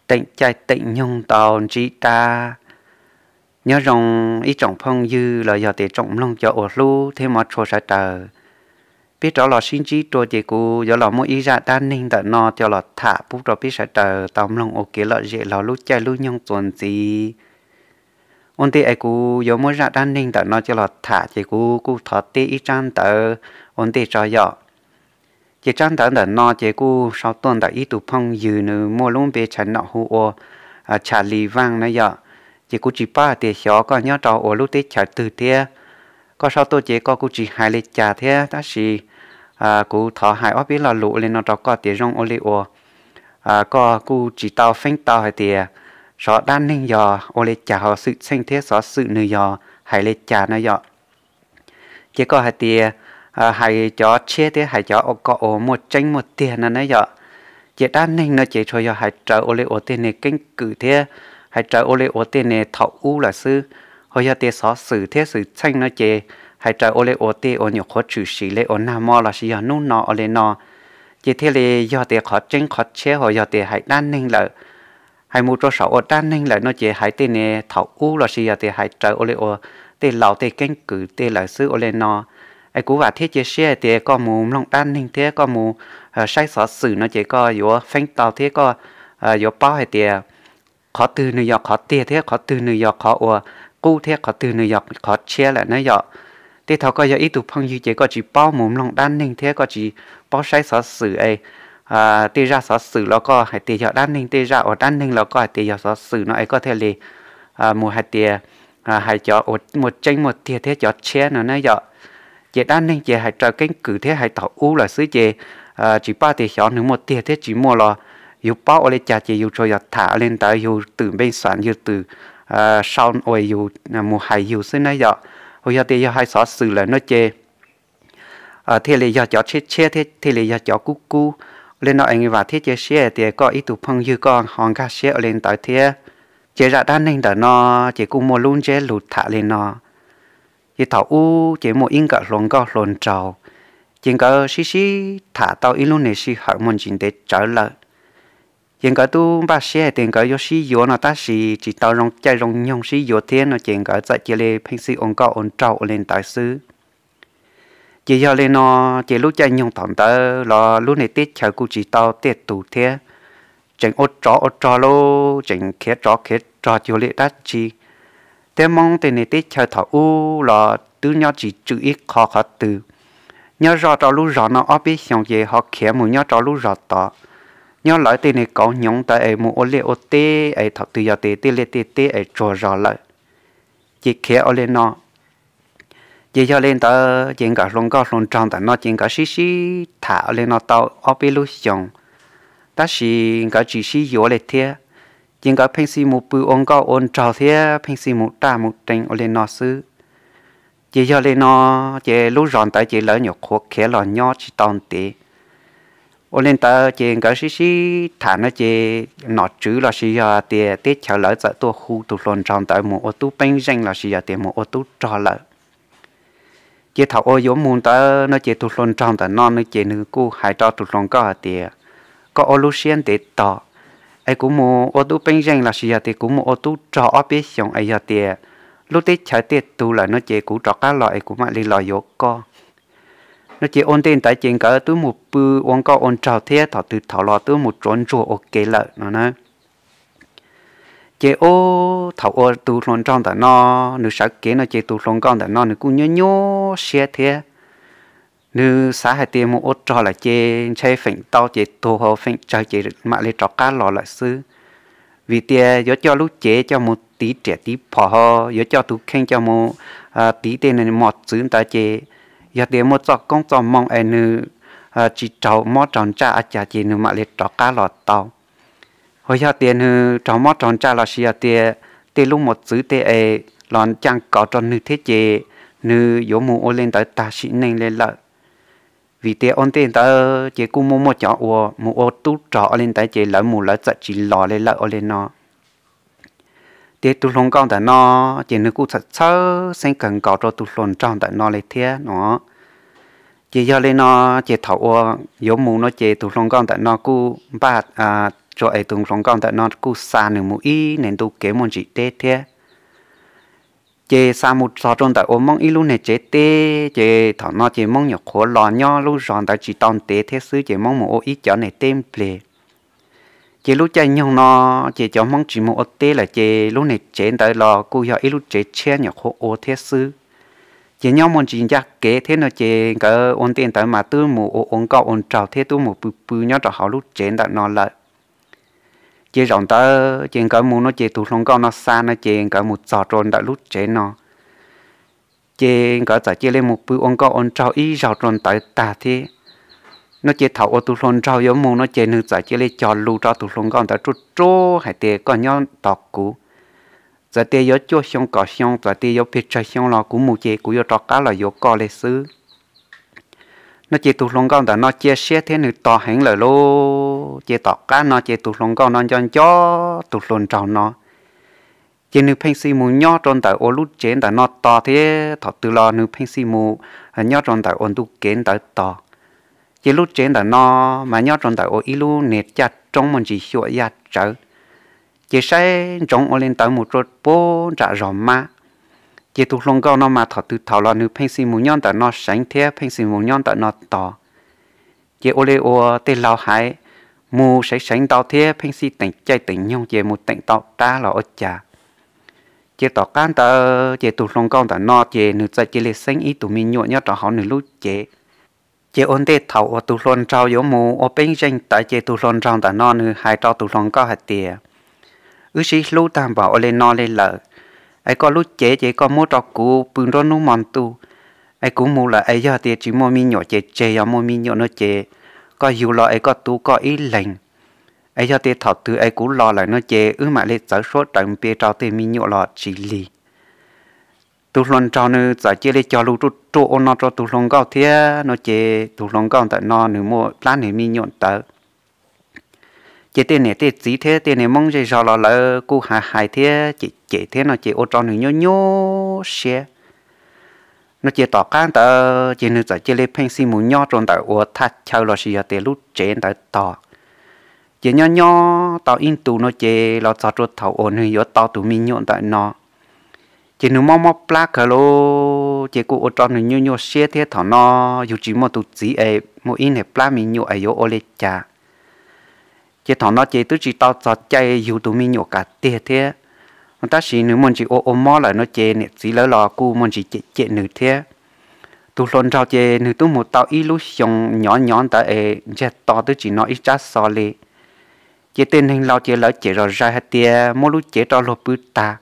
teem caij teem nyoog tau ntsib dab. Nyob zoo ib tsoom phooj ywg los yog tias tsoom mloog cov uas hlub thiab hmov tshua sawv daws, peb rov los sib ntsib dua ces kuv yuav los muaj ib zaj dab neeg ntawm no coj los tham pub rau peb sawv daws tau mloog ua kev lom zem los lub caij lub nyoog txuas ntxiv. Ua ntej es kuv yuav muab zaj dab neeg ntawm no coj los tham ces kuv kuj thov teb ib tsab ntawv ua ntej tso yom. Ces tsab ntawv ntawm no ces kuj sau tuaj ntawm ib tug phooj ywg nws muaj lub npe tshaj nom hu ua Tshaj Lis Vaj na yom. Ces kuv tsis paub hais tias xyov koj nyob rau ua lub teb chaws twg thiab. Koj sau tuaj ces koj kuj tsis hais li cas thiab, tab sis kuv thov hais ob peb lo lus ua li no rau koj tias zoo ua li uas koj kuj tsis tau feeb tau hais tias xyov dab neeg yog ua li cas, ho xwm txheej thiab xov xwm nws yog hais li cas na yom. Ces koj hais tias hais cov tshiab thiab hais cov kom uas muaj tseeb muaj tiag no na yom. Ces dab neeg no ces tsuas yog hais raws ua li uas tej neeg keeb kwm thiab hais raws ua li uas tej neeg thaum ub lawm xwb. Ho yog tias xov xwm thiab xwm txheej no ces hais raws ua li uas tej uas nyuam qhuav tshwm sim li uas nag hmo los sis yog hnub no ua li no, ces thiaj li yog tias qhov tseeb qhov tshiab. Ho yog tias hais dab neeg lawm, hais mus rau saum ua dab neeg lawm no ces hais tej neeg thaum ub los sis yog tias hais raws ua li uas tej laus tej keeb kwm tej lawm xwb ua li no. Es kuv vam thiab cia siab hais tias koj mus mloog dab neeg thiab koj mus saib xov xwm no ces koj yuav feeb tau thiab koj yuav paub hais tias qhov twg nws yog qhov tiag thiab qhov twg nws yog qhov uas qub thiab qhov twg nws yog qhov tshiab lawm na yom. Tej thaum koj yog ib tug phooj ywg ces koj tsis paub mus mloog dab neeg thiab koj tsis paub saib xov xwm es tej zaj xov xwm los koj hais tias yog dab neeg, tej zaj uas dab neeg los koj hais tias yog xov xwm no es koj thiaj li mus hais tias hais cov uas muaj tseeb muaj tiag thiab cov tshiab no na yom. Ces dab neeg ces hais raws keeb kwm thiab hais thaum ub lawm xwb ces tsis paub tias xyov nws muaj tiag thiab tsis muaj los yus paub ua li cas ces yus tsuas yog tham li ntawd, yus twm npe xas yus twm sau uas yus mus hais yus xwb na yom. Hu yog tias yog hais xov xwm lawm no ces thiaj li yog cov tshiab tshiab thiab thiaj li yog cov kub kub. Li no es vam thiab cia siab hais tias koj ib tug phooj ywg koj ho nkag siab ua li ntawd thiab. Ces zaj dab neeg ntawm no ces kuj muaj lub ntsiab lus tham li no. Ces thaum ub ces muaj ib nkawm hluas nkauj hluas nraug, ces nkawd sib sib tham tau ib lub niag sij hawm muaj ntsis ntev tsawv lawm. Ces nkawd twb npaj siab hais tias nkawd yuav sib yuav no tab sis tsis tau zoo caij zoo nyoog sib yuav thiab no ces nkawd txawm cia li pheej xij ua nkauj ua nraug ua li ntawd xwb. Ces yog li no, ces lub caij nyoog thaum ntawd los lub niag teb chaws kuj tsis tau tiaj tus thiab, tseem ua tsov ua rog lauj, tseem khiav tsov khiav rog cuag li dab tsi. Thiab Hmoob tej niag teb chaws thaum ub los twb nyob tsis tswm ib qho qhov twg. Nyob zoj rau lub zos no ob peb xyoos ces ho khiav mus nyob rau lub zos tod. Nyob lawv tej niag kauv hnyuv ntawd es mus ua liaj ua teb es thaum twg yog tias tej liaj tej teb es tsuag zog lawm, ces khiav ua li no. Ces yog li ntawd ces nkawm hluas nkauj hluas nraug ntawm no ces nkawd sib sib tham ua li no tau ob peb lub xyoos, tab sis nkawd tsis sib yuav li thiab. Ces nkawd pheej xij mus pw ua nkauj ua nraug thiab pheej xij mus daj mus dee ua li no xwb. Ces yog li no, ces lub zos ntawd ces lawv nyuam qhuav khiav los nyob tsis tau ntev. Ua li ntawd ces nkawd sib sib tham no ces nom tswv los sis yog tias teb chaws lawv txawm tuaj hu tus hluas nraug ntawd mus ua tub peeb zeej los sis yog tias mus ua tub rog lawm. Ces thaum uas yuav mus ntawd no ces tus hluas nraug ntawm no nws ces nws kuj hais rau tus hluas nkauj hais tias, koj ua lub siab ntev tog, es kuv mus ua tub peeb zeej los sis yog tias kuv mus ua tub rog ob peb xyoos es yog tias lub teb chaws tiaj tus lawm no ces kuv rov qab los es kuv mam li los yuav koj. No ces ua ntej ntawd ces nkawd twb mus pw ua nkauj ua nraug thiab thaum twg thaum los twb mus tsuav ntsuag ua ke lawm no na. Ces ub thaum uas tus hluas nraug ntawm no nws sawv kev no ces tus hluas nkauj ntawm no nws kuj nyuaj nyuaj siab thiab. Nws xav hais tias mus ua rog lawm ces ntshe feem tau ces tuag, feem tsawg ces mam li rov qab los lawm xwb. Vim tias yuav coj lub cev coj mus tiv riam tiv phom ho yuav coj tus kheej coj mus tiv tej mos txwv ntawd ces yog tias muaj txoj koob txoj moo es nws tsis raug mob raug ntsaj ua cas ces nws mam li rov qab los tau. Ho yog tias nws raug mob raug ntsaj los sis yog tias tej lub mos txwv tej es los ncaj nkaus rau nws thiab ces nws yuav mus ua li ntawd tag sim neej li lawm. Vim tias ua ntej ntawd ces kuj muaj muaj cov uas mus ua tub rog ua li ntawd ces lawv mus lawv txawm tsis los li lawm ua li no. Ces tus hluas nkauj ntawm no ces nws kuj txhawj txhawj xeeb kawg nkaus rau tus hluas nraug ntawm no li thiab no. Ces yog li no, ces thaum uas yuav mus no ces tus hluas nkauj ntawm no kuj npaj tsuas es tus hluas nkauj ntawm no kuj xa nws mus ib niag ntu kev muaj ntsis deb thiab. Ces xa mus txog rau ntawm uas Hmoob ib lub niag tsev teb, ces thaum no ces Hmoob nyuam qhuav los nyob lub zos ntawd tsis tau ntev thiab xwb, ces Hmoob mus ua ib cov niag teb npleg. Ces lub caij nyoog no ces cov Hmoob tsis mus ua teb lawm, ces lub niag tsev ntawd los kuj yog ib lub tsev tshiab nyuam qhuav ua thiab xwb. Ces nyob muaj ntsis ncaj kev thiab no ces nkawd ua ntej ntawd mas twb mus ua ua nkauj ua nraug thiab twb mus pw pw nyob rau hauv lub tsev ntawm no lawm. Ces zaum ntawd ces nkawd mus no ces tus hluas nkauj no xa no ces nkawd mus txog rau ntawm lub tsev no, ces nkawd txawm cia li mus pw ua nkauj ua nraug ib zaug rau ntawd tag thiab. No ces thaum uas tus hluas nraug yuav mus no ces nws txawm cia li cog lus rau tus hluas nkauj ntawd ruaj ruaj hais tias, koj nyob tos kuv, txawm tias yuav cuaj xyoo kaum xyoo, txawm tias yuav pes tsawg xyoo los kuv mus ces kuv yuav rov qab los yuav koj li xwb. No ces tus hluas nkauj ntawm no cia siab thiab nws tos heev lawm lauj. Ces tom qab no ces tus hluas nkauj no nco nco tus hluas nraug no, ces nws pheej xij mus nyob rau ntawm uas lub tsev ntawm no tos thiab thaum twg los nws pheej xij mus nyob rau ntawm uas ntu kev ntawd tos. Ces lub tsev ntawm no mas nyob rau ntawm uas ib lub niag caj roob muaj ntsis xyuam yaj tsawv, ces saib ntsoov ua li ntawd mus rau puag nram zos mab. Ces tus hluas nkauj no mas thaum twg thaum los nws pheej xij mus nyob ntawm no seev thiab pheej xij mus nyob ntawm no tos. Ces ua li uas tej laus hais, mus seev seev ntau thiab pheej xij teem caij teem nyoog ces mus teem tau qab los ua cas. Ces tom qab ntawd ces tus hluas nkauj ntawm no ces nws txawm cia li xeeb ib tug me nyuam nyob rau hauv nws lub cev. Ces ua ntej thaum uas tus hluas nraug yuav mus ua peb zeej ntawd ces tus hluas nraug ntawm no nws hais rau tus hluas nkauj hais tias, wb sib hlub tag npaum ua li no li lawm, es koj lub cev ces koj muab rau kuv pw nruab hnub hmo ntuj, es kuv mus lawm es yog tias tsis muaj me nyuam ces tseg, yog muaj me nyuam no ces koj yug los es koj tu koj ib leeg, es yog tias thaum twg es kuv los lawm no ces wb mam li txawv suab raws npe rau tej me nyuam los tsis lig. Tus hluas nraug nws txawm cia li cog lus ruaj ruaj ua no rau tus hluas nkauj thiab no ces tus hluas nkauj ntawm no nws muaj plab niag me nyuam ntawd. Ces tej niam tej txiv thiab tej niag Hmoob zej zog los lawv kuj hais hais thiab cem cem thiab no ces ua rau nws nyuaj nyuaj siab. No ces tom qab ntawd ces nws txawm cia li pheej xij mus nyob rau ntawm uas thaj chaw lossis yog tias lub tsev ntawd tos. Ces nyob nyob tau ib ntus no ces los txog rau thaum uas nws yuav tau tus me nyuam ntawm no, ces nws mob mob plab kawg lauj, ces kuj ua rau nws nyuaj nyuaj siab thiab. Thaum no yus tsis muaj tus txiv es muaj ib niag plab me nyuam es yuav ua li cas. Ces thaum no ces twb tsis tau txog caij yug tus me nyuam kom tiag thiab, tab sis nws muaj ntsis ua ua mob lawm no ces niam txiv lawv los kuj muaj ntsis cem cem nws thiab. Tus hluas nraug ces nws twb mus tau ib lub xyoo nyov nyov ntawd es ntsiag to twb tsis hnov ib tsab xov li. Ces tej neeg laus ces lawv cem zom zaws hais tias muab lub cev rau luag pw tag,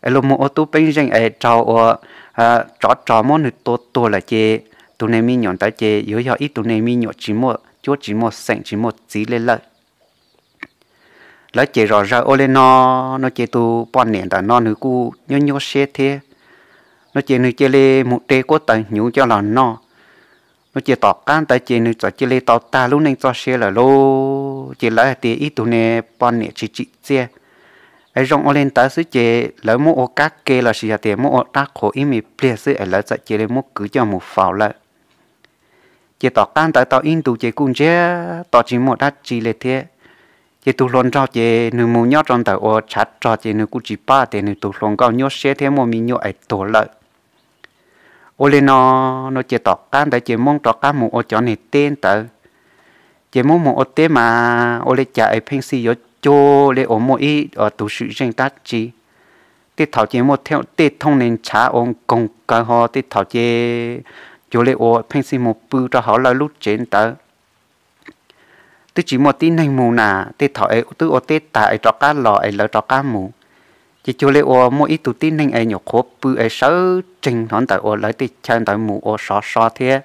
es luag mus ua tub peeb zeej es raug ua tsov rog muab nws tua tuag lawm ces tus niag me nyuam ntawd ces yuav yog ib tug niag me nyuam tsis muaj cuab tsis muaj xeem tsis muaj txiv li lawm. Lawv cem zom zaws ua li no, no ces tus poj niam ntawm no nws kuj nyuaj nyuaj siab thiab. No ces nws cia li mus de kuab taws hnyuv coj los noj. No ces tom qab ntawd ces nws txawm cia li tau tag lub neej txoj sia lawm lauj. Ces lawv hais tias ib tug niag poj niam tsis tsim txiaj, es zoo ua li ntawd xwb ces lawv muab ua kab ke lossis yog tias muab ua dab qhuas ib me pliag xwb es lawv txawm cia li muab kwv coj mus faus lawm. Ces tom qab ntawd tau ib ntus ces kuj ntsiag to tsis muaj dab tsi li thiab. Ces tus hluas nraug ces nws mus nyob rau ntawm uas tshav rog ces nws kuj tsis paub tias nws tus hluas nkauj nyuaj siab thiab muaj me nyuam es tuag lawm. Ua li no, no ces tom qab ntawd ces Hmoob rov qab mus ua cov niag teb ntawd. Ces Hmoob mus ua teb mas ua li cas es pheej xij yuav cuag li uas muaj ib tus swm zeej dab tsi. Tej thaum ces muaj tej thooj niag ntshav uas nkoog kawg ho, tej thaum ces cuag li uas pheej xij mus pw rau hauv lawv lub tsev ntawd. Twb tsis muaj tib neeg mus na, tej thaum es twb ua teb tag es rov qab los es lawv rov qab mus. Ces cuag li uas muaj ib tug tib neeg es nyuam qhuav pw es sawv tsees hnov ntawm uas lawv tej chaw ntawd mus ua sov so thiab,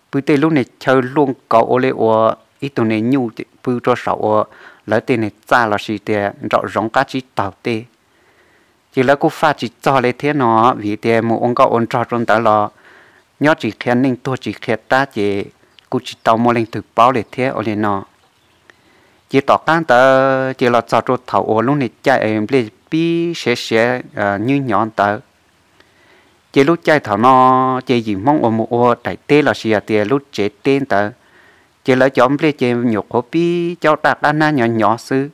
pw tej lub niag chaw luaj nkaus ua li uas ib tug niag nyuj pw rau saum uas lawv tej niag txaj lossis tias nraum zoov qab tsib taug tej. Ces lawv kuj faj tsis txog li thiab no, vim tias mus ua nkauj ua nraug rau ntawd los nyob tsis qhia neej tuag tsis qhia dab ces kuj tsis tau muaj leej twg paub li thiab ua li no. Ces tom qab ntawd ces los txog rau thaum uas lub niag caij es nplej pib siav siav nywb hnyo ntawd. Ces lub caij thaum no ces yim Hmoob uas mus ua daim teb lossis yog tias lub tsev teb ntawd, ces lawv cov nplej ces nyuam qhuav pib caub daj qab hnab nyo nyo xwb.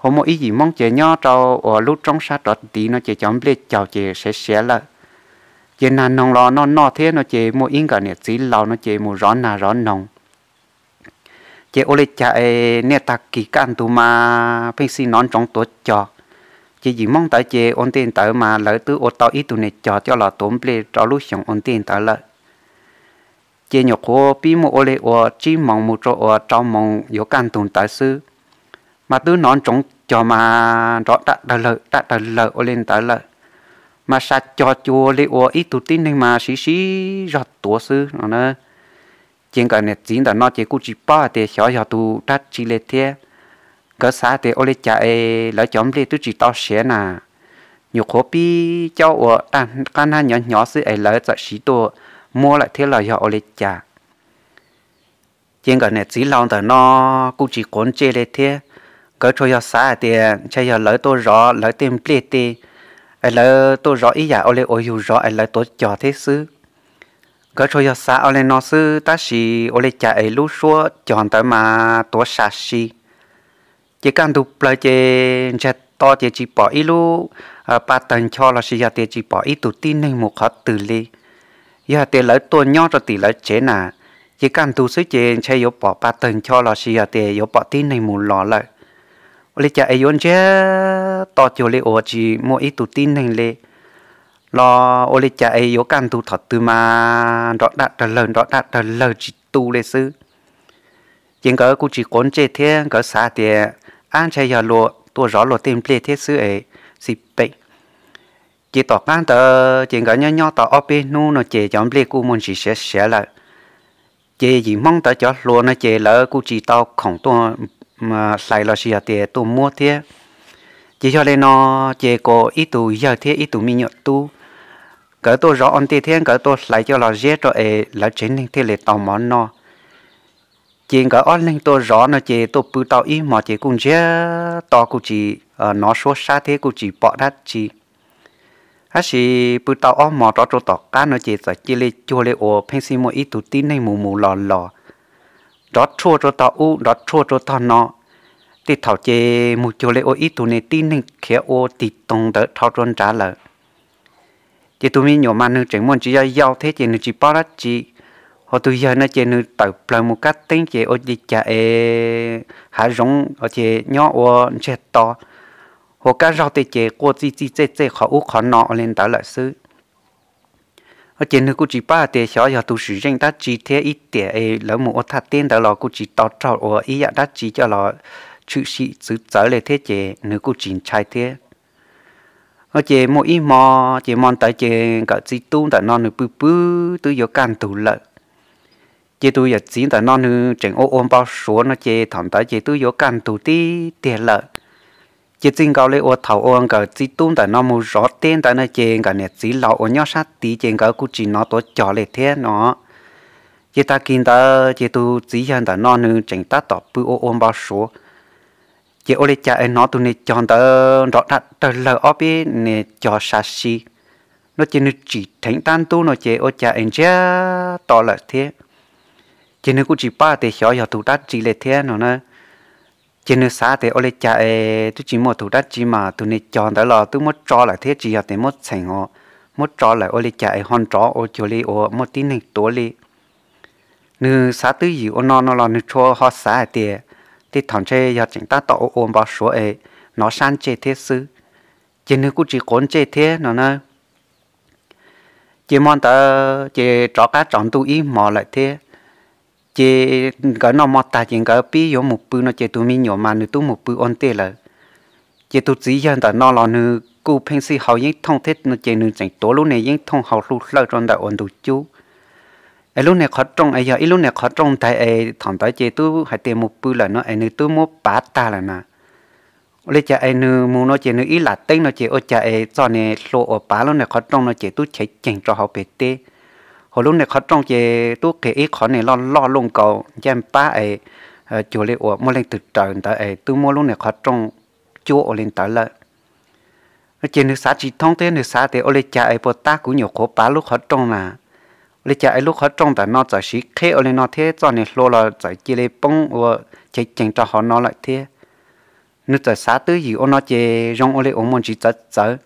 Ho muaj ib yim Hmoob ces nyob rau uas lub roob sab rov tid no ces cov nplej caug ces siav siav lawm. Ces nag noog los noj noj thiab no ces muaj ib nkawm niam txiv laus no ces mus zov nag zov noog. Ces ua li cas es niaj tag kis kaj ntug mas pheej xij nov ntsoov tuav cog. Ces yim Hmoob ntawd ces ua ntej ntawd mas lawv twb ua tau ib tug niag cog coj los tuav nplej rau lub xyoo ua ntej ntawd lawm. Ces nyuam qhuav pib muaj ua li uas tsib moos mus rau uas rau moos yuav kaj ntug ntawd xwb, mas twb nov ntsoov cog mas nrov daj dawg lawg daj dawg lawg ua li ntawd lawm. Mas sa cog cuag li uas ib tug tib neeg mas siv siv zog tuav xwb no. Ces nkawm niam txiv ntawm no ces kuj tsis paub hais tias xyov yog tus dab tsi li thiab. Nkawd xav tias ua li cas es lawv cov nplej twb tsis tau siav na, nyuam qhuav pib caub ua qab hnab nyob nyob xwb es lawv txawm siv tuaj muab lawm thiab los yog ua li cas. Ces nkawm niam txiv laus ntawm no kuj tsis quav ntsej li thiab. Nkawd tsuas yog xav hais tias ntshe yog lawv tuaj zov lawv tej nplej tej, es lawv tuaj zov ib yam ua li uas yus zov es lawv tuav cog thiab xwb. Nkawd tsuas yog xav ua li no xwb tab sis ua li cas es lub suab cog ntawd mas tuav sa si. Ces kaj ntug plaws ces ntsiag to ces tsis pom ib lub pa tawg ncho los sis yog tias tsis pom ib tug tib neeg mus qhov twg li. Yog hais tias lawv tuaj nyob rau tim lawv tsev na, ces kaj ntug xwb ces ntshe yuav pom pa tawg ncho los sis yog tias yuav pom tib neeg mus los lawm. Ua li cas es yuav ntsiag to cuag li uas tsis muaj ib tug tib neeg li, los ua li cas es yuav kaj ntug thaum twg mas nrov daj dawg lawg nrov daj dawg lawg tsis tu li xwb. Ces nkawd kuj tsis quav ntsej thiab, nkawd xav tias ab ntshe yog luag tuaj zov luag tej nplej thiab xwb es xij pem. Ces tom qab ntawd ces nkawd nyob nyob tau ob peb hnub no ces cov nplej kuj muaj ntsis siav siav lawm. Ces yim Hmoob ntawd cov hluas no ces lawv kuj tsis tau khoom tuaj hlais los sis yog tias tuaj muab thiab. Ces yog li no, ces kuj ib tug yawg thiab ib tug me nyuam tub, nkawd tuaj zov ua ntej thiab nkawd tuaj hlais coj los ziab rau es lawv tsev neeg thiaj li tau mov noj. Ces nkawd ob leeg tuaj zov no ces tuaj pw tau ib hmos ces kuj ntsiag to kuj tsis hnov suab sab thiab kuj tsis pom dab tsi. Tab sis pw tau ob hmos rov rau tom qab no ces txawm cia li cuag li uas pheej xij muaj ib tug tib neeg mus mus los los, nrov rhuaj rau tog ub nrov rhuaj rau tog no. Tej thaum ces mus cuag li ua ib tug niag tib neeg khiav ua tig toog ntawd dhau rau nrad lawm. Ces tus me nyuam mas nws tseem muaj ntsis yau yau thiab ces nws tsis paub dab tsi. Ho tus yawg no ces nws tawm plaws mus kab teeb ces ua li cas es hav zoov ces nyob ua ntsiag to, hauv kab zaug tej ces quaj txij txij txej txej qhov ub qhov no ua li ntawd lawm xwb. Ces nws kuj tsis paub hais tias xyov yog tus sim zeej dab tsi thiab ib tiam es lawv mus ua thaj teb ntawd los kuj tsis tau raug ua ib yam dab tsi coj los tshwm sim txwv txawv li thiab ces nws kuj tsis ntshai thiab. Ces muaj ib hmo, ces hmo ntawd ces nkawm txiv tub ntawm no nws pw pw twb yuav kaj ntug lawm. Ces tus yawm txiv ntawm no nws tseem ua ua npau suav no ces thaum ntawd ces twb yuav kaj ntug tib tiag lawm. Ces txij nkaus li uas thaum uas nkawm txiv tub ntawm no mus zov teb ntawd no ces nkawm niam txiv laus uas nyob sab tid ces nkawd kuj tsis hnov tuav cog li thiab no. Ces tag kis ntawd ces tus txiv yawg ntawm no nws tseem tab tom pw ua ua npau suav, ces ua li cas es hnov tus niag cog ntawd nrov daj dawg lawg ob peb niag cog sa si no ces nws tsim dheev tab ntub no ces ua cas es ntsiag to lawm thiab. Ces nws kuj tsis paub tias xyov yog tus dab tsi li thiab no na. Ces nws xav tias ua li cas es twb tsis muaj tus dab tsi mas tus niag cog ntawd los twb muab tso lawm thiab tsis yog tias muab txheem os, muab tso lawm ua li cas es ho nrov ua cuag li uas muaj tib neeg tuav li. Nws xav twb ywm ua no no los nws tsuas ho xav hais tias tej thaum ntshe yog tseem tab tom ua ua npau suav es hnov sab ntsej thiab xwb. Ces nws kuj tsis quav ntsej thiab no na. Ces hmo ntawd ces rov qab tsaus ntuj ib hmos lawm thiab. Ces nkawd noj mov tag ces nkawd pib yuav mus pw no ces tus me nyuam mas nws twb mus pw ua ntej lawm. Ces tus txiv yawg ntawm no los nws kuj pheej xij haus yeeb thooj thiab no ces nws tseem tuav lub niag yeeb thooj haus hlu hlawj rau ntawm ua ntug cub. Es lub niag qhov rooj es yog ib lub niag qhov rooj ntag es thaum ntawd ces twb hais tias mus pw lawm no es nws twb muab pav tag lawm na. Ua li cas es nws mus no ces nws ib lam teeb no ces ua cas es txoj niag hlua uas pav lub niag qhov rooj no ces twb chev ceeg rau hauv pem teb. Hos lub niag qhov rooj ces twb qiag ib qhov niag loj loj luaj nkaus ncaj pab es cuag li uas muaj leej twg raws ntawd es twb muab lub niag qhov rooj cuab ua li ntawd lawm. Ces nws xav tsis thoob thiab nws xav tias ua li cas es puas tab kuv nyuam qhuav pav lub qhov rooj na, ua li cas es lub qhov rooj ntawm no txawm siv qheb ua li no thiab txoj niag hlua los txawm cia li poob ua chev ceeg rau hauv no lawm thiab. Nws txawm xav twb ywm ua no ces zoo ua li uas muaj ntsis txawv txawv.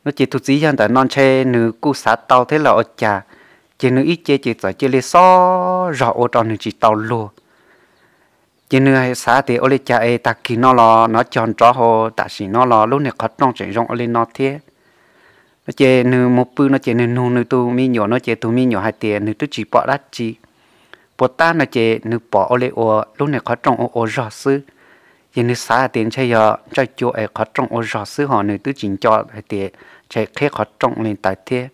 No ces tus txiv yawg ntawm no ntshe nws kuj xav tau thiab los ua cas, ces nws ib ce ces txawm cia li xob zog ua rau nws tsis tau luag. Ces nws xav tias ua li cas es tag kis no los nov cog nrov hauv tam sim no los lub niag qhov rooj tseem zoo ua li no thiab. No ces nws mus pw no ces nws nug nws tus me nyuam no ces tus me nyuam hais tias nws twb tsis pom dab tsi. Puas tab no ces nws pom ua li uas lub niag qhov rooj ua ua zog xwb. Ces nws xav hais tias ntshe yog ntsaj cua es qhov rooj ua zog xwb ho nws twb tsis nco hais tias ntshe qheb qhov rooj li ntawd thiab.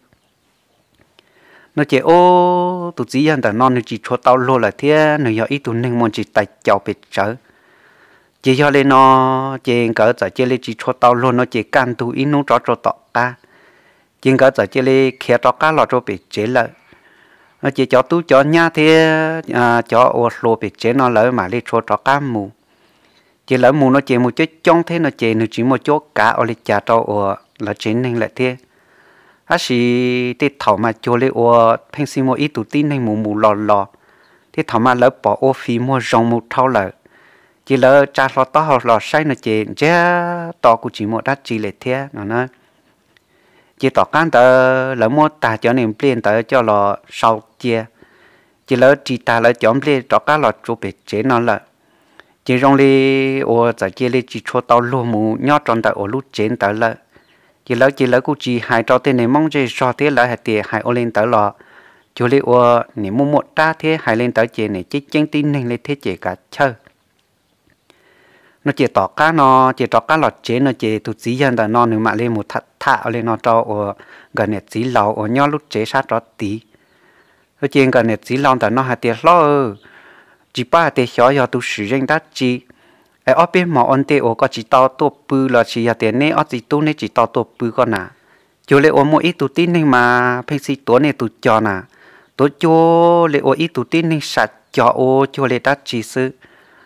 No ces ub, tus txiv yawg ntawm no nws tsis tshua tau luag lawm thiab nws yog ib tug neeg muaj ntsis tais caus pes tsawv. Ces yog li no, ces nkawd txawm cia li tsis tshua tau luag no ces kaj ntug ib hnub rov rau tom qab, ces nkawd txawm cia li khiav rov qab los rau pem tsev lawm. No ces cov tub cov nyab thiab cov uas hluas pem tsev no lawv mam li tshua rov qab mus. Ces lawv mus no ces mus coob coob thiab no ces nws tsis muaj cuab kav ua li cas rau uas lawv tsev neeg lawm thiab. Tab sis tej thaum mas cuag li uas pheej xij muaj ib tug tib neeg mus mus los los, tej thaum mas lawv pom ua fis muag zoo mus dhau lawm, ces lawv tsa hlo taub hau los saib no ces ntsiag to kuj tsis muaj dab tsi li thiab no na. Ces tom qab ntawd lawv muab tag cov niag nplej ntawd coj los sau cia, ces lawv ris tag lawv cov nplej rov qab los tsuav pem tsev no lawm. Ces zoo li uas txawm cia li tsis tshua tau luag mus nyob rau ntawm uas lub tsev ntawd lawm. Ces lawv ces lawv kuj tsis hais rau tej niag Hmoob zej zog thiab lawv hais tias hais ua li ntawd los cuag li uas nim muaj muaj dab thiab hais li ntawd ces nim ceeb ceeb tib neeg li thiab ces kav chawj. No ces tom qab no ces rov qab los tsev no ces tus txiv yawg ntawm no nws mam li mus tham tham ua li no rau uas nkawd niam txiv laus uas nyob lub tsev sab rov tid. No ces nkawd niam txiv laus ntawm no hais tias hlob, tsis paub hais tias xyov yog tus sim zeej dab tsi es ob peb hmos ua ntej uas koj tsis tau tuaj pw los sis yog tias neb ob txiv tub neb tsis tau tuaj pw koj na, cuag li uas muaj ib tug tib neeg mas pheej xij tuav nej tus cos na, tuav cuag li uas ib tug tib neeg sam cos ua cuag li dab tsi xwb.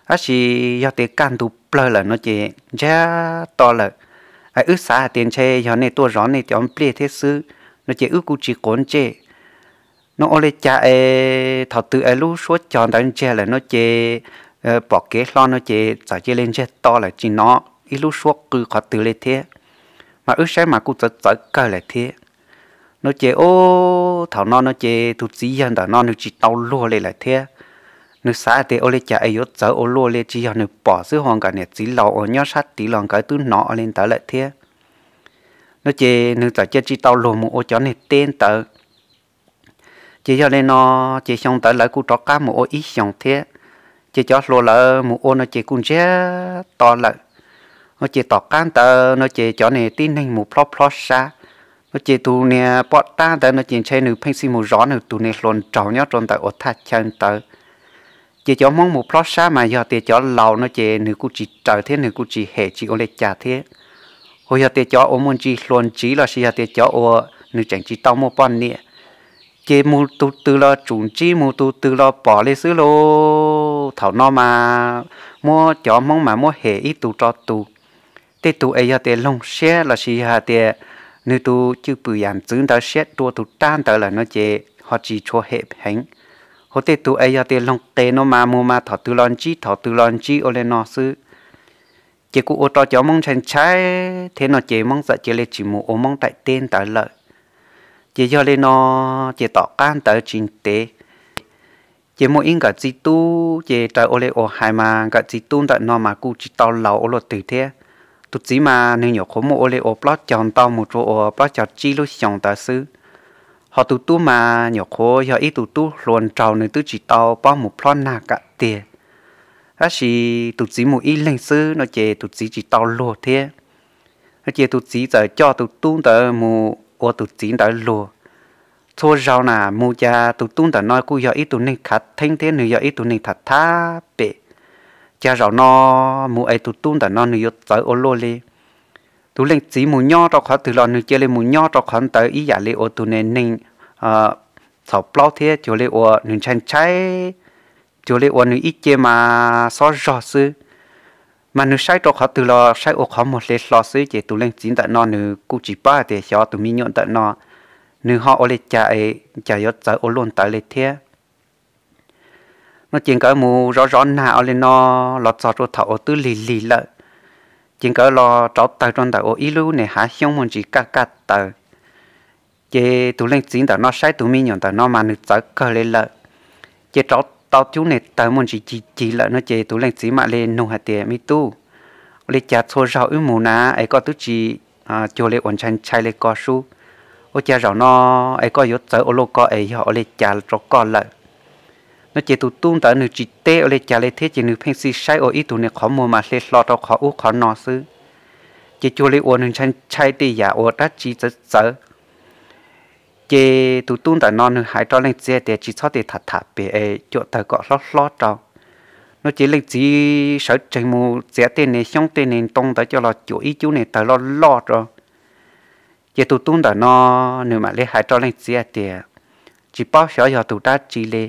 Tab sis yog tias kaj ntug plawg lawm no ces ntsiag to lawm, es wb xav hais tias ntshe yog nej tuaj zov nej cov nplej thiab xwb, no ces wb kuj tsis quav ntsej. No ua li cas es thaum twg es lub suab cos ntawd ntsiag lawm no ces pom kev hlo no ces txawm cia li ntsiag to lawm tsis hnov ib lub suab qw qhov twg li thiab, mas wb saib mas kuj txawv txawv kawg lawm thiab. No ces ub, thaum no no ces tus txiv yawg ntawm no nws tsis tau luag li lawm thiab. Nws xav tias ua li cas es yuav txawv ua luaj li, tsis yog nws pom xwb ho nkawd niam txiv laus uas nyob sab tid los nkawd twb hnov ua li ntawd lawm thiab. No ces nws txawm cia tsis tau luag mus ua cov niag teb ntawd. Ces yog li no, ces xyoo ntawd lawv kuj rov qab mus ua ib xyoos thiab. Ces cov hluas lawv mus ua no ces kuj ntsiag to lawm. No ces tom qab ntawd no ces cov niag tib neeg mus plob plob sab. No ces tus niag poj tab ntawd no ces ntshe nws pheej xij mus zov nws tus niag hluas nraug nyob rau ntawm uas thaj chaw ntawd. Ces cov Hmoob mus plob sab mas yog tias cov laus no ces nws kuj tsis raws thiab nws kuj tsis hem tsis ua li cas thiab. Ho yog tias cov uas muaj ntsis hluas ntsiv los sis yog tias cov uas nws tseem tsis tau muaj poj niam, ces mus tus twg los tsum ntsib, mus tus twg los pom li xwb lauj. Thaum no mas muab cov Hmoob mas muab hem ib tug rau tus. Tej tus es yog tias loog siab los sis yog hais tias nws tus cwj pwm yam ntxwv ntawd siab dua tus rab ntawd lawm no ces ho tsis tshua hem heev. Ho tej tus es yog tias loog qes no mas mus mas thaum twg los ntsib thaum twg los ntsib ua li no xwb. Ces kuj ua rau cov Hmoob ntshai ntshai thiab no ces Hmoob txawm cia li tsis mus ua Hmoob daim teb ntawd lawm. Ces yog li no, ces tom qab ntawd tsis ntev, ces muaj ib nkawm txiv tub, ces raws ua li uas hais mas nkawm txiv tub ntawm no mas kuj tsis tau laus ua luaj twg thiab. Tus txiv mas nws nyuam qhuav muaj ua li uas plaub caug ntau mus rau uas plaub caug tsib lub xyoos ntawd xwb. Ho tus tub mas nyuam qhuav yog ib tug tub hluas nraug, nws twb tsis tau paub mus plob nag kam tiag. Tab sis tus txiv mus ib leeg xwb no ces tus txiv tsis tau luag thiab. No ces tus txiv txawm coj tus tub ntawd mus ua tus txiv ntawd luag. Txhua zaus na mus cas tus tub ntawm no kuj yog ib tug neeg khav theeb thiab nws yog ib tug neeg tham thab pem. Cas zaum no mus es tus tub ntawm no nws yuav txawv ua luaj li. Tus leej txiv mus nyob rau qhov twg los nws cia li mus nyob rau qhov ntawd ib yam li uas tus niag neeg txhaum plaub thiab cuag li uas nws ntshai ntshai, cuag li uas nws ib ce mas xob zog xwb. Mas nws saib rau qhov twg los saib ua qhov muag hle hlo xwb, ces tus leej txiv ntawm no nws kuj tsis paub hais tias xyov tus me nyuam ntawm no nws ho ua li cas es cas yuav txawv ua luaj ntawd li thiab. No ces nkawd mus zov zov nag ua li no los txog rau thaum uas twb lig lig lawm, Ces nkawd los rauv taws rau ntawm ua ib lub niag hav xyoob muaj ntsis kaj kaj taws. Ces tus leej txiv ntawm no saib tus me nyuam ntawm no mas nws txawv kawg li lawm, ces rauv tau cub niag taws muaj ntsis cig cig lawm no ces tus leej txiv mam li nug hais tias, Me tub, ua li cas txhua zaug wb mus na es koj twb tsis cuag li uas ntshai ntshai li ko sub? Ua cas zaum no es koj yuav txawv ua luaj ko es yog ua li cas rau koj lawm? No ces tus tub ntawd nws tsis teb ua li cas li thiab ces nws pheej xij saib ua ib tug niag qhov muag mas hle hlo rau qhov ub qhov no xwb, ces cuag li uas nws ntshai ntshai tej yam uas dab tsi txawv txawv. Ces tus tub ntawm no nws hais rau leej txiv tias, Tsis txhob tes tham tham pem es cuam taws kom hlob hlob rau. No ces leej txiv sawv tsees mus txiav tej niag xyoob tej niag ntoo ntawd coj los cuam ib cub niag taws loj loj rau. Ces tus tub ntawm no nws mam li hais rau leej txiv hais tias, Tsis paub xyov yog tus dab tsi li,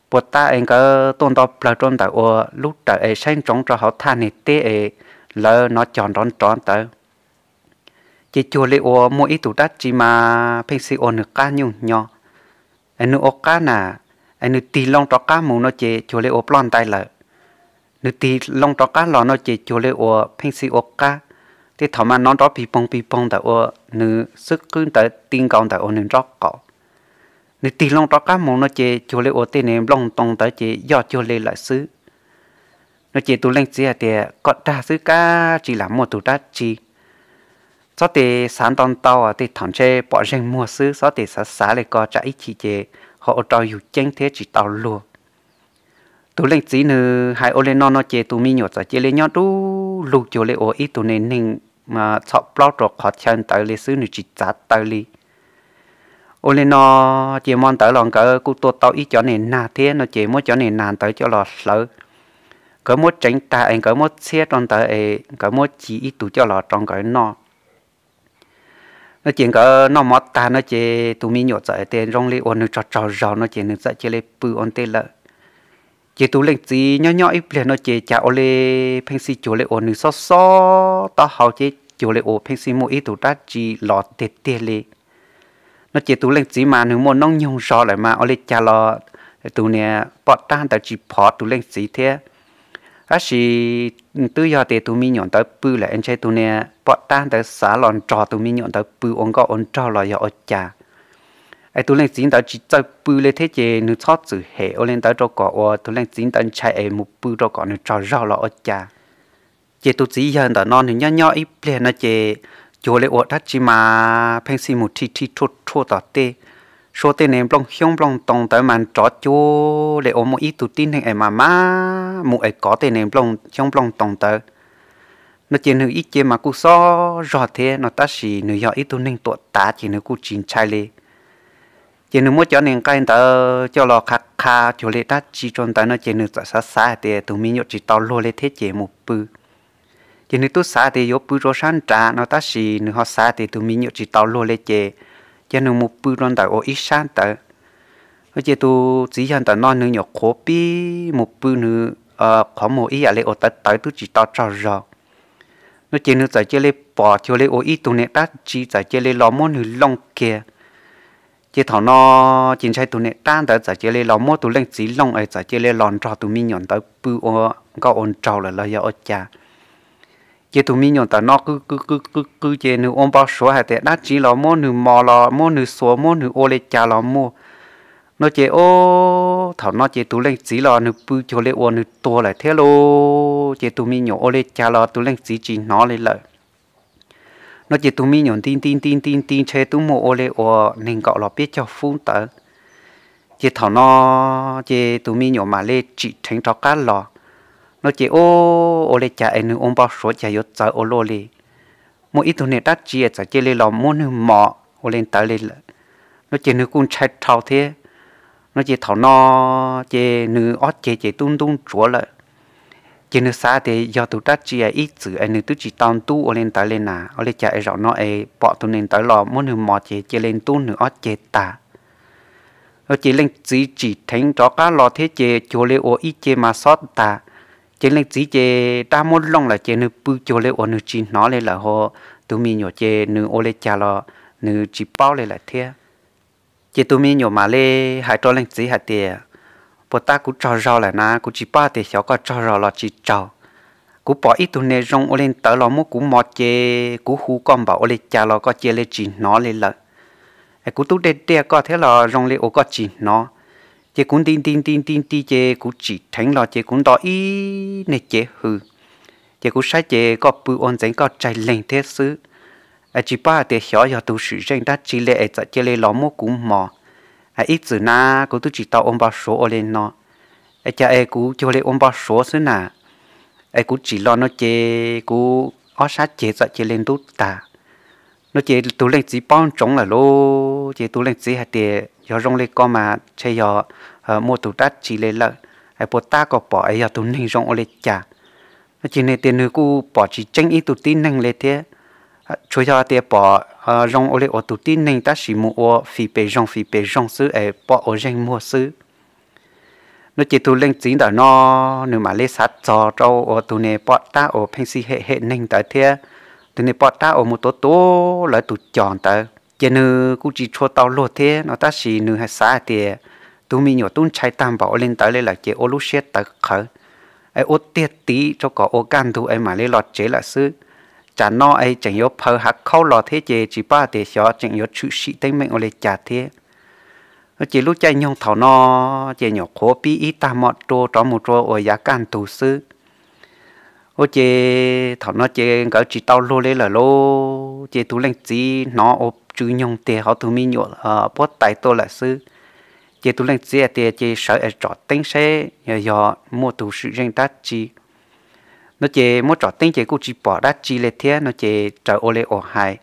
puas tas es nkawd tuaj nto plawg rau ntawm ua lub rawm es saib ntsoov rau hauv thaj niag teb es lawv nov cog nrov nrov ntawd. Ces cuag li uas muaj ib tug dab tsi mas pheej xij ua nws qab nyuj hnyo, es nws ua qab na, es nws tig loo rov qab mus no ces cuag li ua ploj ntais lawm. Nws tig loo rov qab los no ces cuag li uas pheej xij ua qab. Tej thaum mas nov nrov pig poog pig poog ntawm ua nws xwb qwb ntawd ti nkaus ntawm ua nws nrob qaum. Nws tig loo rov qab mus no ces cuag li ua tej niag nplooj ntoo ntawd ces yoj cuag li lawm xwb. No ces tus leej txiv hais tias, Koj dag xwb kab tsis lam muaj tus dab tsi. Txhob tes xav ntau ntau, tej thaum ntshe pom zeeg muag xwb, txhob tes xav xav li ko tsam ib chim ces ho ua rau yus ceeb thiab tsis tau luag. Tus leej txiv nws hais ua li no no ces tus me nyuam txawm cia li nyob dub lug cuag li ua ib tug neeg txhom plaub rau qhov chaw ntawd li xwb, nws tsis txav taw li. Ua li no ces hmo ntawd los nkawd kuj tua tau ib cov niag nag thiab no ces muab cov niag nag ntawd coj los hlawv. Nkawd muab tseev tag es nkawd muab txhiab rau ntawd es nkawd muab ci ib tug coj los rau nkawd noj. No ces nkawd noj mov tag no ces tus me nyuam txawm tias zoo li uas nws tsaug tsaug zog no ces nws txawm cia li pw ua ntej lawm. Ces tus leej txiv nyob nyob ib pliag no ces cas ua li pheej xij cuag li uas nws xob xob taub hau ces cuag li uas pheej xij muaj ib tug dab tsi los tiag tiag li. No ces tus leej txiv mas nws muaj noob nyoog zog lawm mas ua li cas los tus niag poj rab ntawd tsis phov tus leej txiv thiab. Tab sis twb yog tias tus me nyuam ntawd pw lawm es ntshe tus niag poj rab ntawd xav los nrog tus me nyuam ntawd pw ua nkauj ua nraug los yog ua cas. Es tus leej txiv ntawd tsis txawj pw li thiab ces nws txhob txwm hem ua li ntawd rau kom uas tus leej txiv ntawd ntshai es mus pw rau kom nws tsaug zog los ua cas. Ces tus txiv yawg ntawm no nws nyob nyob ib pliag no ces cuag li ua dab tsi mas pheej xij mus rhi rhi rhuaj rhuaj tom tej, sua tej niag nplooj xyoob nplooj ntoo ntawd mas nrov cuag li ua muaj ib tug tib neeg es mas mas mus es kov tej niag nplooj xyoob nplooj ntoo ntawd. No ces nws ib ce mas kuj xob zog thiab no tab sis nws yog ib tug neeg tuam tav ces nws kuj tsis ntshai li. Ces nws muab cov niag nqaij ntawd coj los qha qha cuag li dab tsi rau ntawd no ces nws txawm xav xav hais tias tus me nyuam tsis tau luag li thiab ces mus pw. Ces nws twb xav tias yuav pw rau sab nrad no tab sis nws ho xav tias tus me nyuam tsis tau luag li ces cia nws mus pw rau ntawm ua ib sab ntawd. Ces tus txiv yawg ntawm no nws nyuam qhuav pib mus pw nws qhov muag ib yam li uas tawv tawv twb tsis tau tsaug zog. No ces nws txawm cia li pom cuag li ua ib tug niag dab tsi txawm cia li los muab nws looj kiag. Ces thaum no ces ntshai tus niag dab ntawd txawm cia li los muab tus leej txiv looj es txawm cia li los nrog tus me nyuam ntawd pw ua nkauj ua nraug lawm los yog ua cas. Ces tus me nyuam ntawm no qw qw qw qw qw ces nws ua npau suav hais tias dab tsi los muab nws mos los muab nws xuas muab nws ua li cas los muaj. No ces o, thaum no ces tus leej txiv los nws pw cuag li uas nws tuag lawm thiab lauj. Ces tus me nyuam ua li cas los tus leej txiv tsis hnov li lawm. No ces tus me nyuam nti nti nti nti nti ntshe twb muaj ua li uas nees nkaum los peb caug fub ntawd. Ces thaum no ces tus me nyuam mam li tsim dheev rov qab los. No ces o, ua li cas es nws ua npau suav cas yuav txawv ua luaj li. Muaj ib tug niag dab tsi txawm cia li los muab nws mos ua li ntawd li lawm. No ces nws kuj ntshai dhau thiab. No ces thaum no ces nws ob ceg ces tub ntub ntsuav lawm. Ces nws xav tias yog tus dab tsi ib txwm es nws twb tsis tau ntub ua li ntawd li na, ua li cas es zaum no es pom tus neeg ntawd los muab nws mos ces cia li ntub nws ob ceg tag. No ces leej txiv tsim dheev rov qab los thiab ces cuag li ua ib ce mas xob tag. Ces leej txiv ces dab muab looj lawm ces nws pw cuag li uas nws tsis hnov li lawm ho. Tus me nyuam ces nws ua li cas los nws tsis paub li lawm thiab. Ces tus me nyuam mam li hais rau leej txiv hais tias, puas tab kuv tsaug zog lawm na, kuv tsis paub hais tias xyov koj tsaug zog los tsis tsaug. kuv pom ib tug niag zoo ua li ntawd los muab kuv mos ces kuv hu koj npaum ua li cas los koj cia li tsis hnov li lawm. Es kuv twb diaj diaj koj thiab los zoo li uas koj tsis hnov. Ces kuv nti nti nti nti nti ces kuv tsim dheev los ces kuv nto ib niag cev hws. Ces kuv saib ces koj pw ua ntxeev koj tsaig leeg thiab xwb. Es tsis paub hais tias xyov yog tus swm zeej dab tsi li es txawm cia li los muab kuv mos. Ib txwm na kuv twb tsis tau ua npau suav ua li no, es cas es kuv cuag li ua npau suav xwb na. Es kuv tsim los no ces kuv ob sab ceg txawm cia li ntub tag. No ces tus leej txiv paub ntsoov lawm lauj, ces tus leej txiv hais tias, yog zoo li ko mas ntshe yog muaj tus dab tsi li lawm, es puas tab koj pom es yog tus neeg zoo ua li cas? No ces nws tias nws kuj pom tsis tseeb ib tug tib neeg li thiab, tsuas yog tias pom zoo ua li uas tus tib neeg tab sis mus ua fis pes zoog fis pes zoog xwb es pom ua zeeg muag xwb. No ces tus leej txiv ntawm no nws mam li xav txog rau uas tus niag poj dab uas pheej xij hem hem neeg ntawd thiab tus niag poj dab uas mus tuav tuav lawv tus cos ntawd, ces nws kuj tsis tshua tau luag thiab no tab sis nws xav hais tias tus me nyuam tub ntshai tag npaum ua li ntawd li lawm ces ua lub siab tawv qhawv, es ua tiag tiv rau kom ua kaj ntug es mam li los tsev lawm xwb. Tsam no es tseem yuav phaws hav khaub los thiab ces tsis paub hais tias xyov tseem yuav tshwm sim teeb meem ua li cas thiab. No ces lub caij nyoog thaum no ces nyuam qhuav pib ib tag hmo rau rov mus rau uas yav kaj ntug xwb. Ua ces thaum no ces nkawd tsis tau luag li lawm lauj, ces tus leej txiv hnov ua tsw nyoog tiag hauv tus me nyuam puab tais tuaj lawm xwb. Ces tus leej txiv hais tias ces sawv es tsom teeb saib yog muaj tus swm zeej dab tsi. No ces muab tsom teeb ces kuj tsis pom dab tsi li thiab no ces raws ua li uas hais,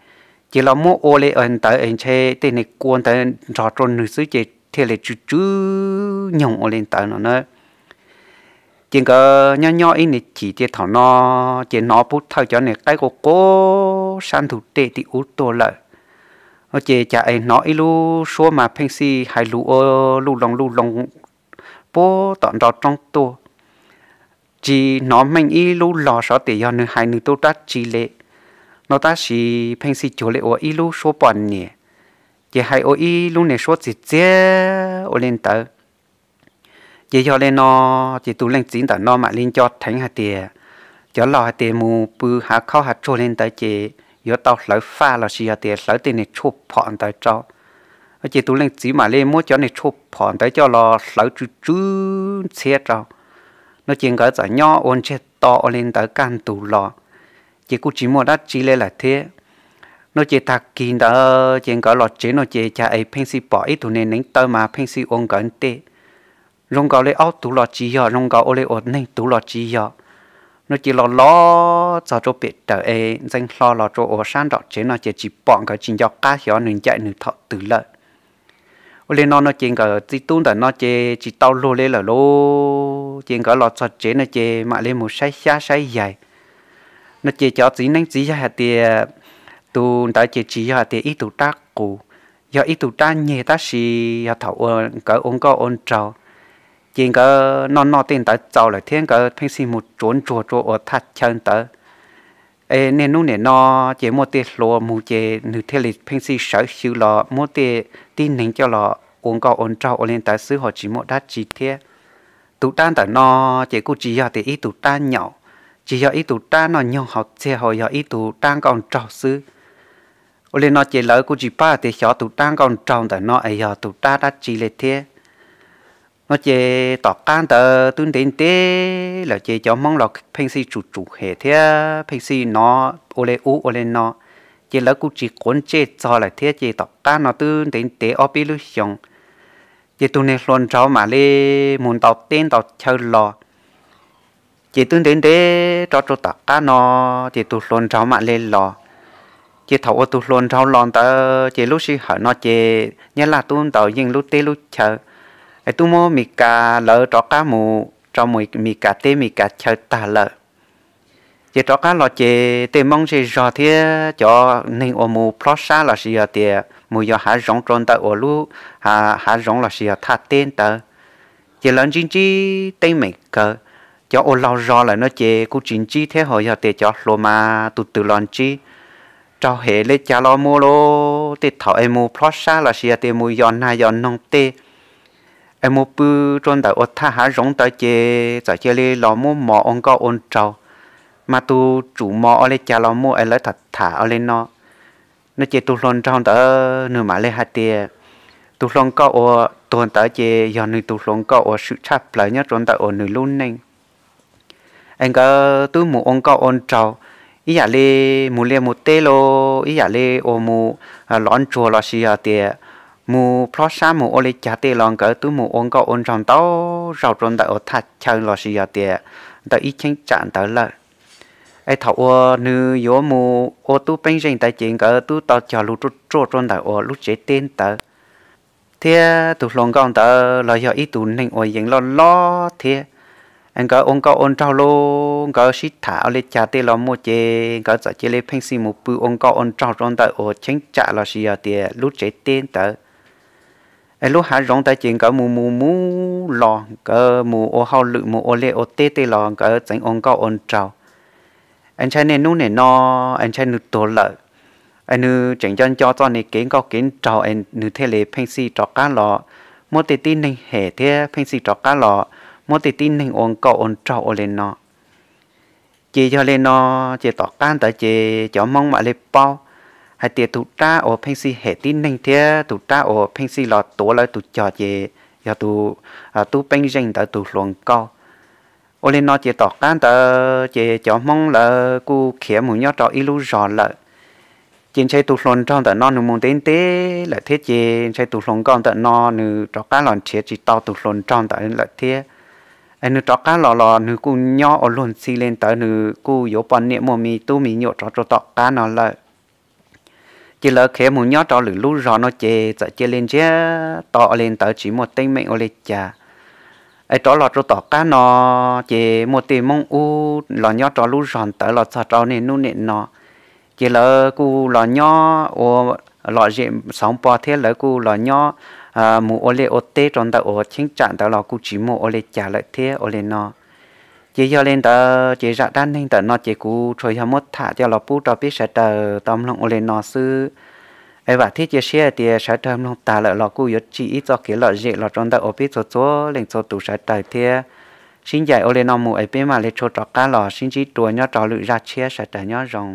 ces los muab ua li ntawd es ntshe tej niag kua ntawd nrog rau nws xwb ces thiaj li tsw tsw nyoog ua li ntawd no na. Ces nkawd nyob nyob ib niag chim ces thaum no ces hnov pub thawj cov niag qaib quaj quaj sab ntug dej tim ub tuaj lawm. Ces cas es hnov ib lub suab mas pheej xij hais lus ua luj loo luj loo puag tom nraum roob tuaj. Tsis hnov meej ib lub los xyov tias yog nws hais nws tub dab tsi li no tab sis pheej xij cuag li ua ib lub suab poj niam, ces hais ua ib lub niag suab txiag txiag ua li ntawd. Ces yog li no ces tus leej txiv ntawm no mam li nco dheev hais tias cov laus hais tias mus pw hav khaub hav tsuag li ntawd ces yuav tau hlawv faj los sis yog tias hlawv tej niag tshuaj phom ntawd rau. Ces tus leej txiv mam li muab cov niag tshuaj phom ntawd coj los hlawv tsw tsw ntxhiab rau. No ces nkawd txawm nyob ua ntsiag to ua li ntawd kaj ntug los, ces kuj tsis muaj dab tsi li lawm thiab. No ces tag kis ntawd ces nkawd los tsev no ces cas es pheej xij pom ib tug niag neev taw mas pheej xij ua nkawd ntej, zoo nkaus li aub tuv los tsis yog, zoo nkaus ua li uas neeg tuv los tsis yog. No ces los los txog rau pem raws es ntxeev hlo los rau uas sab nraum tsev no ces tsis pom, nkawd tsis nco qab xyov nws ncaim nws thaum twg lawm. Ua li no no ces nkawd txiv tub ntawm no ces tsis tau luag li lawm lauj, ces nkawd los txog tsev no ces mam li mus saib xyab saib yaig. No ces cov txiv neeb txiv yaig hais tias tus ntawd ces tsis yog hais tias ib tug dab qus, yog ib tug dab nyeg tab sis yog thaum uas nkawd ua nkauj ua nraug, ces nkawd noj noj tej ntawd txaus lawm thiab nkawd pheej xij mus tsuav ntsuag rau uas thaj chaw ntawd. Es niaj hnub nim no ces muaj tej hluas mus ces nws thiaj li pheej xij sawv xyw los muab tej tib neeg coj los ua nkauj ua nraug ua li ntawd xwb ho tsis muaj dab tsi thiab. Tus dab ntawm no ces kuj tsis yog tias ib tug dab nyaum, tsis yog ib tug dab noj nyoog haus txiag, ho yog ib tug dab nkauj nraug xwb. Ua li no ces lawv kuj tsis paub tias xyov tus dab nkauj nraug ntawm no es yog tus dab dab tsi li thiab. No ces tom qab ntawd twb ntev ntev lawm ces cov Hmoob los pheej xij tsum tsum hem thiab pheej xij hnov ua li ub ua li no, ces lawv kuj tsis quav ntsej txog lawm thiab. Ces tom qab no twb ntev ntev ob peb lub xyoos, ces tus niag hluas nraug mam li mus ntaus teb ntaus chaw los. Ces twb ntev ntev rov rau tom qab no, ces tus hluas nraug mam li los. Ces thaum uas tus hluas nraug los ntawd ces lub sij hawm no ces Nyab Laj twb ntaus yeej lub teb lub chaw, es twb muab Mis Kas lawv rov qab mus rau Mis Kas teb Mis Kas chaw tag lawm. Ces rov qab los ces tej Hmoob zej zog thiab cov neeg uas mus plob sab los sis yog tias mus yos hav zoov rau ntawm uas lub hav zoov los sis yog thaj teb ntawd, ces lawv ntsib ntsib teeb meem kawg. Cov uas laug zog lawm no ces kuj tsis ntsib thiab, ho yog tias cov hluas mas tus twg los ntsib. Raug hem li cas los mus lauj, tej thaum es mus plob sab los sis yog tias mus yos nag yos noog tej, es mus pw rau ntawm uas thaj hav zoov ntawd ces txawm cia li los muab mos ua nkauj ua nraug. mas tus tsum mos ua li cas los muaj es lawv tham tham ua li no. No ces tus hluas nraug ntawd nws mam li hais tias tus hluas nkauj uas tuag ntawd ces yog nws tus hluas nkauj uas swm tshaj plaws nyob rau ntawm uas nws lub neej. Es nkawd twb mus ua nkauj ua nraug ib yam li mus liaj mus teb los ib yam li uas mus lov ntsuag los sis yog tias mus plob sab mus ua li cas tej los nkawd twb mus ua nkauj ua nraug ntau zaus rau ntawm uas thaj chaw los sis yog tias ntawm ib cheeb tsam ntawd lawm. Es thaum uas nws yuav mus ua tub peeb zeej ntawd ces nkawd twb tau cog lus ruaj ruaj rau ntawm uas lub tsev teb ntawd. Thiab tus hluas nkauj ntawd los yog ib tug neeg uas yees loj loj thiab. Es nkawd ua nkauj ua nraug los nkawd sib tham ua li cas tej los muaj ces nkawd txawm cia li pheej xij mus pw ua nkauj ua nraug rau ntawm uas cheeb tsam los sis yog tias lub tsev teb ntawd. Es lub hav zoov ntawd ces nkawd mus mus mus los nkawd mus ua hauj lwm mus ua liaj ua teb tej los nkawd txeev ua nkauj ua nraug. Es ntshai niaj hnub nim no es ntshai nws tuag lawm, es nws tseem nco nco txoj niag kev nkauj kev nraug es nws thiaj li pheej xij rov qab los muab tej tib neeg hem thiab pheej xij rov qab los muab tej tib neeg ua nkauj ua nraug ua li no. Ces yog li no, ces tom qab ntawd ces cov Hmoob mam li paub hais tias tus rab uas pheej xij hem tib neeg thiab tus rab uas pheej xij los tuav lawv tus cog ces yog tus tub peeb zeej ntawd tus hluas nkauj. Ua li no ces tom qab ntawd ces cov Hmoob lawv kuj khiav mus nyob rau ib lub zos lawm. Ces ntshai tus hluas nraug ntawm no nws mus ntev ntev lawm thiab ces ntshai tus hluas nkauj ntawm no nws rov qab los nrhiav tsis tau tus hluas nraug ntawd lawm thiab. Es nws rov qab los los nws kuj nyob ua luag ntxhi li ntawd nws kuj yuav poj niam muaj me tub me nyuam rov rau tom qab no lawm. Ces lawv khiav mus nyob rau lwm lub zos no ces txawm cia li ntsiag to ua li ntawd tsis muaj teeb meem ua li cas. Es rov los rau tom qab no ces muaj tej Hmoob ub los nyob rau lub zos ntawd los txog rau niaj hnub nim no. Ces lawv kuj los nyob ua lom zem xauv npo thiab lawv kuj los nyob mus ua liaj ua teb rau ntawm uas cheeb tsam ntawd los kuj tsis muaj ua li cas lawm thiab ua li no. Ces yog li ntawd ces zaj dab neeg ntawm no ces kuv tsuas yog muab tham coj los pub rau peb sawv daws tau mloog ua li no xwb. Es vam thiab cia siab hais tias sawv daws mloog tas lawm los kuj yuav tsim ib txoj kev lom zem los rau ntawm uas peb txhua txhua leej txhua tus sawv daws thiab. Sib ncaim ua li no mus es peb mam li tshua rov qab los sib ntsib dua nyob rau lwm zaj tshiab, sawv daws nyob zoo.